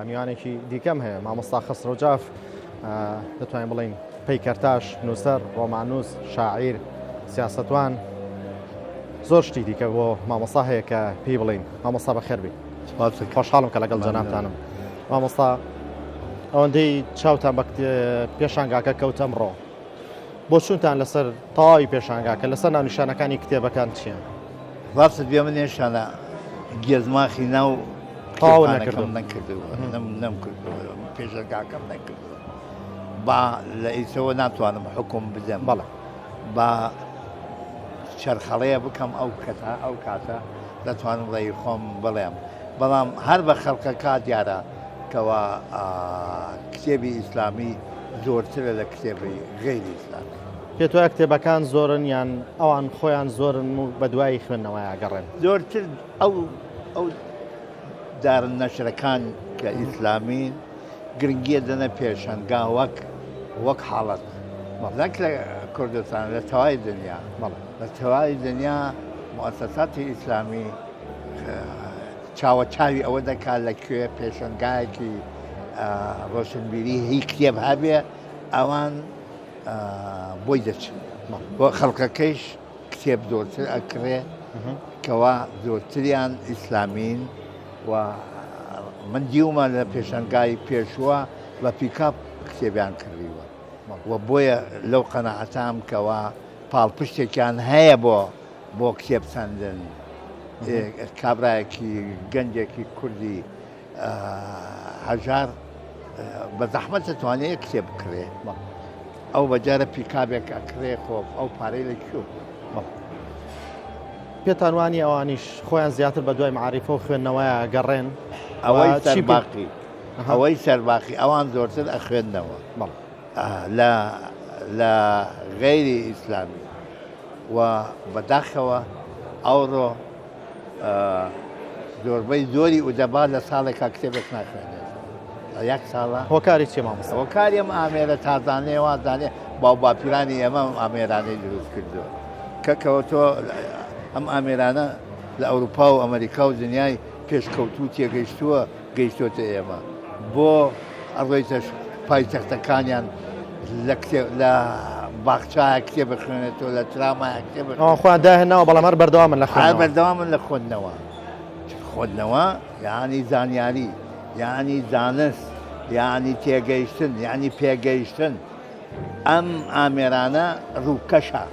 میوانێکی دیکەم هەیە مامۆستا خەسرەو جاف دەتوانین بڵین پەیکەرتاش نووسەر ڕۆمانووس شاعیر سیاسەتوان زۆر شتی دیکە بۆ مامۆستا هەیە کە پێی بڵین مامۆستا بەخێربی خۆشحاڵم کە لەگەڵ جەنابتانم مامۆستا ئەوەندەی چاوتان بە پێشانگاکە کەوت ئەمڕۆ بۆچوونتان لەسەر تەواوی پێشانگاکە لەسەر ناونیشانەکانی کتێبەکان چییە؟ ڕاستت بێ من هێشتا لە گێزماخی ناو تەواو کتێبخانەکەم نەکردووە نەم نەمکردووە پێشەنگاکەم نەکردووە با لە ئیسەوە ناتوانم حکوم بدەم بەڵێ با چەرخەڵەیە بکەم ئەو کەسە ئەو کاتە دەتوانم ڕێی خۆم بڵێم بەڵام هەر بە خەڵکەکە دیارە کەوا کتێبی ئیسلامی زۆرترە لە کتێبی غەیری ئیسلامی. پێت وایە کتێبەکان زۆرن یان ئەوان خۆیان زۆرن و بەدوای خوێندنەوەیا گەڕێن؟ زۆرتر ئەو ئەو دارن نەشرەکان کە ئیسلامین گرنگیە دەنە پێشەنگا وەک وەک حاڵەت نەک لە کوردستان لە تەوای دنیا لە تەوای دنیا موسەساتی ئیسلامی چاوە چاوی ئەوە دەکات لە کوێ پێشەنگایەکی ڕۆشنبیری هی کتێب هەبێ ئەوان بۆی دەچن بۆ خەڵکەکەیش کتێب زۆرتر ئەکڕێ کەوا زۆرتریان ئیسلامین و من دیومە لە پێشەنگای پێشووە بە پیکاپ کتێبیان کڕیوە و بۆیە لەو قەناعەتام کەوا پاڵپشتێکیان هەیە بۆ بۆ کتێب سەندن کابرایەکی گەنجێکی کوردی هەژار بە زەحمەت دەتوانێت کتێب بکرێ ئەو بەجارە پیکابێک ئەکرێ خۆ ئەو پارەی لە کوێ پێتان وانی ئەوانیش خۆیان زیاتر بە دوای معریفە و خوێندنەوەیە گەڕێن ئەوەی سەرباقی ئەوەی سەرباقی ئەوان زۆرتر ئەخوێندنەوە لە لە غەیری ئیسلامی و بەداخەوە ئەوڕۆ زۆربەی زۆری ئودەبا لە ساڵێکا کتێبێک ناخوێنێتەوە لە یەک ساڵە هۆکاری چیە مامۆستا؟ هۆکاری ئەم ئامێرە تازانەیە وازانێ باو باپیرانی ئێمە ئەم ئامێرانەی دروست کردووە کەکەوە تۆ ئەم ئامێرانە لە ئەوروپا و ئەمریکا و دنیای پێشکەوتوو تێگەیشتووە گەیشتۆتە ئێمە بۆ ئەڕۆیتە پایتەختەکانیان لە کتێب لە باخچایە کتێب بخوێنێتەوە لە ترامایە کتێب ئەوان خۆیان داهێناوە بەڵام هەر بەردەوامن لە هەر خوێندنەوە. بەردەوامن لە خوێندنەوە خوێندنەوە یعنی زانیاری یعنی زانست یعنی تێگەیشتن یعنی پێگەیشتن ئەم ئامێرانە ڕووکەشە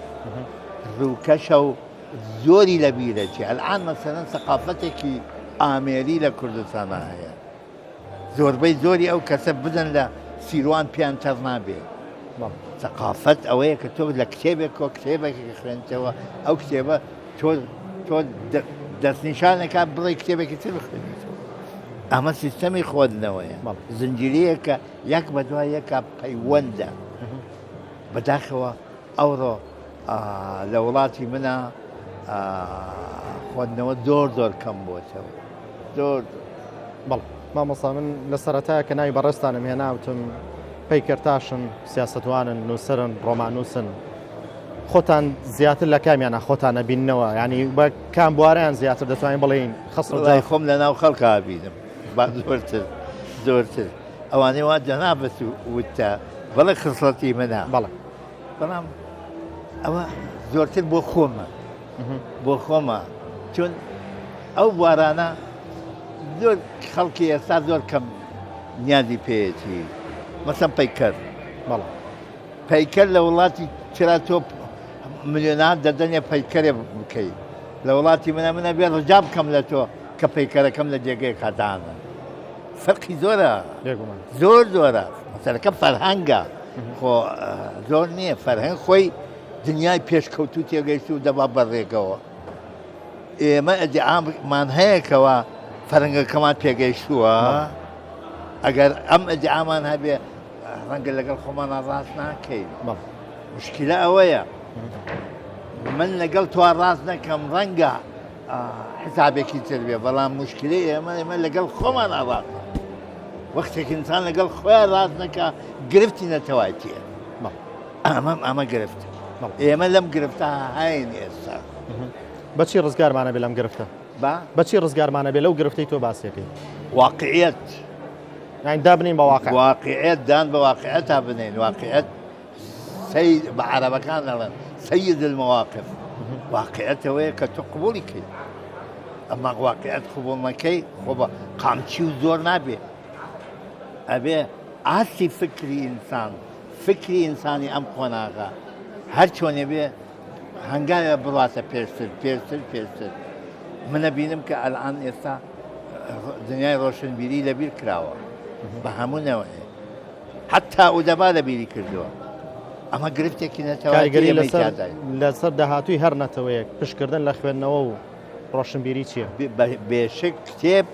ڕووکەشە و زۆری لە بیرەچێ ئەلعان مەسەلەن سەقافەتێکی ئامێری لە کوردستانا هەیە زۆربەی زۆری ئەو کەسە بدەن لە سیروان پێیان تەڕ نابێ سەقافەت ئەوەیە کە تۆ لە کتێبێک کۆ کتێبێک خوێنتەوە ئەو کتێبە تۆ تۆ دەستنیشانەکە بڵێ کتێبێکی تر بخوێنیتەوە ئەمە سیستەمی خۆدنەوەیە زنجیرەیەکە یەک بە دوای یەکە پەیوەندە بەداخەوە ئەوڕۆ لە وڵاتی منە خوێندنەوە زۆر زۆر کەم بۆتەوە زۆر بەڵ مامۆستا من لە سەرەتایە کە ناوی بەڕێزتانم هێنا وتم پەیکەرتاشن سیاسەتوانن نووسەرن ڕۆمانووسن خۆتان زیاتر لە کامیانە خۆتان نەبیننەوە ینی بە کام بوارەیان زیاتر دەتوانین بڵێین خەسڵ جای خۆم لە ناو خەڵکا بینم با زۆرتر زۆرتر ئەوانەی وا جەنابت وتە بەڵێ خسڵەتی منە بەڵێ بەڵام ئەوە زۆرتر بۆ خۆمە بۆ خۆمە چون ئەو بوارانە زۆر خەڵکی ئێستا زۆر کەم نیازی پێیەتی مەسەن پەیکەر بەڵێ پەیکەر لە وڵاتی چرا تۆ ملیۆنان دەدەنێ پەیکەرێ بکەی لە وڵاتی منە منە بێ ڕجا بکەم لە تۆ کە پەیکەرەکەم لە جێگەیەکا دانە فەرقی زۆرە زۆر زۆرە مەسەلەکە فەرهەنگە خۆ زۆر نییە فەرهەنگ خۆی دنیای پێشکەوتو تێگەیشت و دەبا بەڕێگەوە ئێمە ئەدیعامان هەیەکەوە فەرەنگەکەمان پێگەیشتووە ئەگەر ئەم ئەدیعامان هەبێ ڕەنگە لەگەڵ خۆمانە ڕاست ناکەین مشکلە ئەوەیە من لەگەڵ تۆ ڕاست نەکەم ڕەنگە حسابێکی تر بێ بەڵام مشکلەی ئێمە ئێمە لەگەڵ خۆمان ڕاست وەختێک ئینسان لەگەڵ خۆیان ڕاست نەکە گرفتی نەتەوایتیە ئەمە ئەمە گرفت ئێمە لەم گرفتە هاین ئێستا بەچی ڕزگارمانە بێ لەم گرفتە با بەچی ڕزگارمانە بێ لەو گرفتەی تۆ باسیەکەی واقعیت. یانی دابنین بە واقع. واقعیت دان بە واقعیت تا بنێین واقعیت سید بە عەرەبەکان دەڵێن سید المواقف واقعیت ئەوەیە کە تۆ قبوڵی کەی ئەمە واقعیت قبوڵ نەکەی خۆ بە قامچی و زۆر نابێ ئەبێ ئاستی فکری ئینسان فکری ئینسانی ئەم قۆناغە هەر چۆنێ بێ هەنگاوێ بڕاتە پێشتر پێشتر پێشتر منە بینم کە ئەلان ئێستا دنیای ڕۆشنبیری لەبیر کراوە بە هەموو نەوەیە حتا ئودەبا لەبیری کردووە ئەمە گرفتێکی نەتەوەگەری لەسەر لەسەر داهاتووی هەر نەتەوەیەک پشکردن لە خوێندنەوە و ڕۆشنبیری چییە؟ بێشک کتێب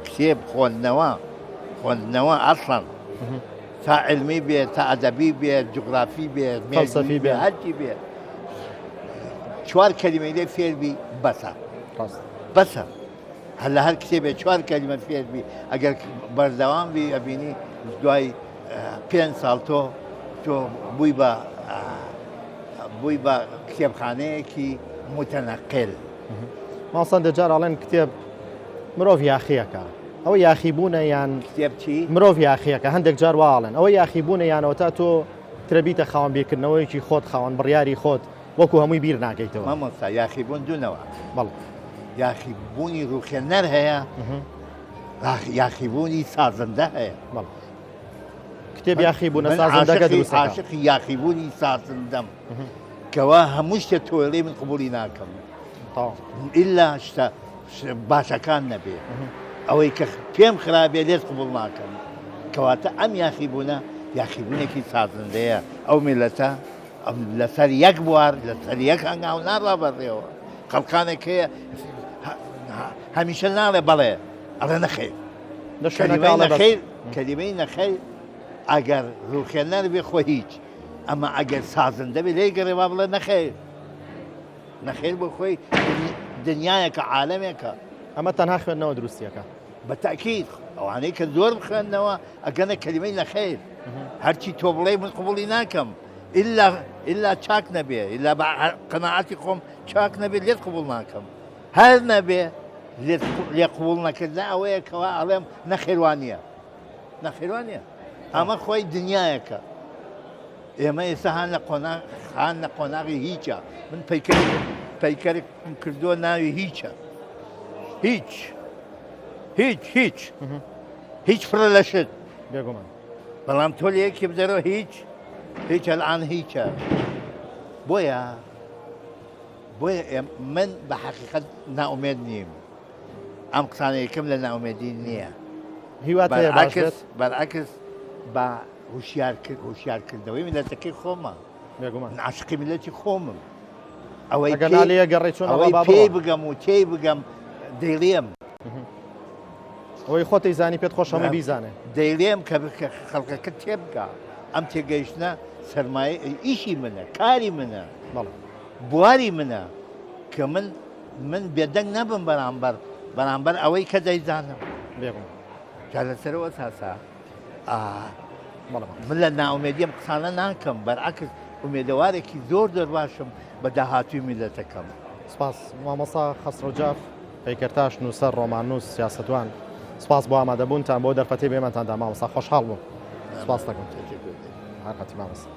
کتێب خۆندنەوە خۆندنەوە ئەسڵەن تا علمی بێ تا ئەدەبی بێ جوگرافی بێ فەلسەفی بێ هەرچی بێ چوار کەلیمەی لێ فێربی بەسە بەسە هەر لە هەر کتێبێ چوار کەلیمە فێربی ئەگەر بەردەوام بی ئەبینی دوای پێ ساڵ تۆ تۆ بووی بە بووی بە کتێبخانەیەکی متەنەقل مامۆستا دەجار ئەڵێن کتێب مرۆڤ یاخیەکە ئەوە یاخیبوونە یان کتێب چی؟ مرۆڤ یاخیەکە هەندێک جار واڵێن ئەوە یاخیبوونە یانەوە تا تۆ ترەبیتە خاوەن بیرکردنەوەیەکی خۆت خاوەن بڕیاری خۆت وەکو هەمووی بیر ناکەیتەوە. مامۆستا یاخیبوون دوونەوە بەڵێ یاخیبوونی ڕوخێنەر هەیە یاخیبوونی سازندە هەیە بەڵێ کتێب یاخیبوونە سازندەکە دروست عاشقی یاخیبوونی سازندەم کەوا هەموو شتێ تۆڵێ من قبولی ناکەم ئللا شتە باشەکان نەبێ ئەوەی کە پێم خراپێ لێت قبول ناکەم کەواتە ئەم یاخیبوونە یاخیبوونێکی سازندەیە ئەو میلەتە ئەم لەسەر یەک بوار لەسەر یەک هەنگاو ناڕا بەڕێوە خەڵکانێک هەیە هەمیشە ناڵێ بەڵێ ئەڵێ نەخێر نەخێر کەلیمەی نەخێر ئەگەر ڕوخێنەر بێ خۆ هیچ ئەمە ئەگەر سازندە بێ لێی گەڕێ وا بڵێ نەخێر نەخێر بۆ خۆی دنیایەکە عالەمێکە. ئەمە تەنها خوێندنەوە دروستیەکە. بە تەئکید ئەوانەی کە زۆر بخوێندنەوە ئەگەنە کەلیمەی نەخێر هەرچی تۆ بڵێ من قبوڵی ناکەم ئللا ئللا چاک نەبێ ئللا بە قەناعەتی خۆم چاک نەبێت لێت قبوڵ ناکەم هەر نەبێ لێ قبوڵ نەکردن ئەوەیە کەوا ئەڵێم نەخێروانە نەخێروانە ئەمە خۆی دنیایەکە ئێمە ئێستا هان لە قۆناغ هان لە قۆناغی هیچە من پەیکەر پەیکەرێکم کردووە ناوی هیچە هیچ هیچ هیچ هیچ پڕە لە شت بێگومان بەڵام تۆ لە یەکی بدەرەوە هیچ هیچ ئەلان هیچە بۆیە بۆیە من بە حەقیقەت ناومێد نیم ئەم قسانە یەکەم لە ناومێدی نییە هیوات هەیە باش بێت؟ بەرعکس بە هوشیار کرد هوشیار کردنەوەی میلەتەکەی خۆمە بێگومان من عاشقی میلەتی خۆمم ئەوەی ئەگەر نا لێ گەڕێ چۆن ئەوەی پێی بگەم و تێی بگەم دەیڵێم ئەوەی خۆتی زانی پێت خۆش هەموو بیزانێ دەیڵێم کە بکە خەڵکەکە تێبگا ئەم تێگەیشتنە سەرمایە ئیشی منە کاری منە بەڵێ بواری منە کە من من بێدەنگ نەبم بەرامبەر بەرامبەر ئەوەی کە دەیزانم بێگومان جا لەسەرەوە ساسا من لە نائومێدی ئەم قسانە ناکەم بەرعکس ئومێدەوارێکی زۆر زۆر باشم بە داهاتوی میلەتەکەم. سپاس مامۆستا خەسرەو جاف، پەیکەرتاش، نووسەر، ڕۆماننووس، سیاسەتوان. سپاس بۆ ئامادەبوونتان، بۆ دەرفەتەی بە ئێمەتان دا مامۆستا. خۆشحاڵ بووم. سپاس دەکەم. هەر قەتی مامۆستا.